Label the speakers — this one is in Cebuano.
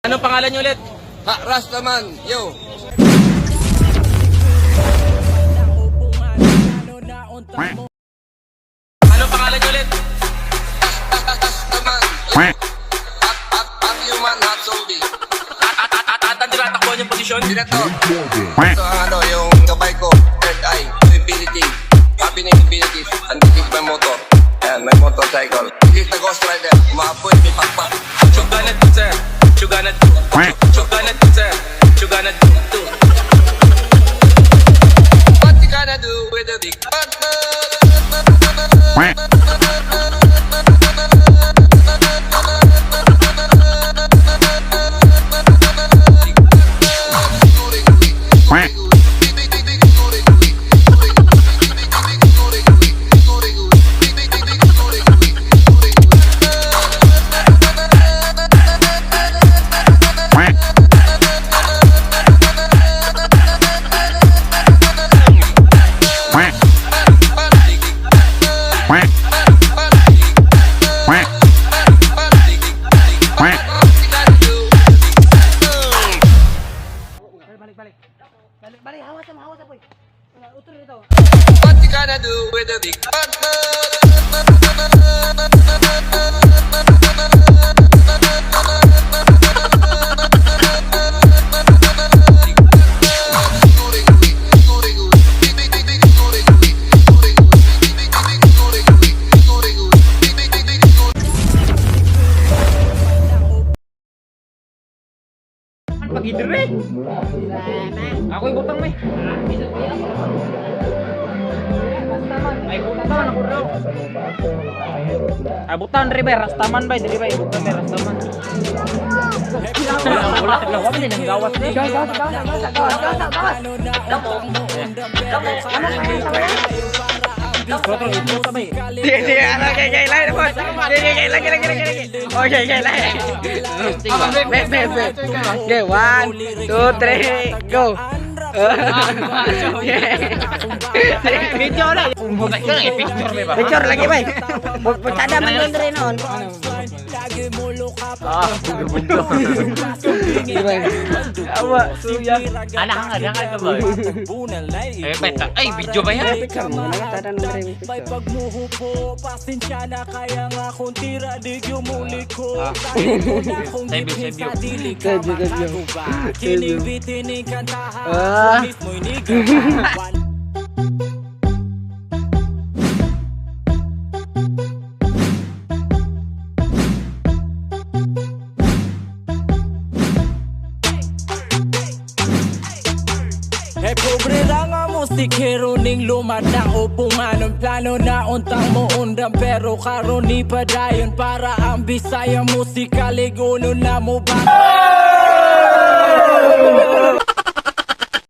Speaker 1: Anong pangalan niyo ulit?
Speaker 2: Ha, Rastaman, yo.
Speaker 1: Anong pangalan niyo ulit?
Speaker 2: Rastaman, yo. Half human, half zombie.
Speaker 1: At ang tinatakbuhan yung posisyon?
Speaker 2: Dito. Ito ang ano, yung gabay ko, third eye, to infinity. Happy na infinity. And this is my motor. Ayan, my motorcycle. This is the Ghost Rider. Umaapoy, may pakpak.
Speaker 1: What you gonna do, sir? What you gonna do? What you gonna do, sir? What you gonna do?
Speaker 2: What you gonna do with the big butt?
Speaker 3: Balik, balik. Hawas mo, hawas boy. Utol dito.
Speaker 2: What you gonna do with the big butt?
Speaker 4: Pag-idre. Ako ibutang may. Ay, butang ako raw. Ay, butang diri bay, rastaman bay, diri bay, butang bay, rastaman. Wala, wala, wala, wala nang gawas ni.
Speaker 3: Gawas, gawas, gawas, gawas, gawas, gawas.
Speaker 4: Sige, sige, ano, okay, okay, lain po. Sige, okay, lagi, lagi, lagi, lagi. Okay, okay, lain. Be, be, be. Okay, one, two, three, go. Video na. Picture lagi, bay. Putada man yun rin noon. Ah, Awa, suya.
Speaker 1: Anak nga, anak ka ba? Ay, beta. Ay, video ba yan?
Speaker 4: Picture mo, nangatada ng rin
Speaker 5: May
Speaker 4: picture.
Speaker 5: pagmuhupo, pasensya na kaya nga kung tira di yumuli ko.
Speaker 1: Sabi, sabi.
Speaker 4: Sabi, sabi.
Speaker 5: Kinibitin ni kantahan,
Speaker 4: Ah.
Speaker 5: mismo'y nigawan. Eh pobre ra nga musikero ning lumad na upungan. Ang plano na untang mo undang pero karon ni padayon para ang Bisaya musika liguno na mo ba.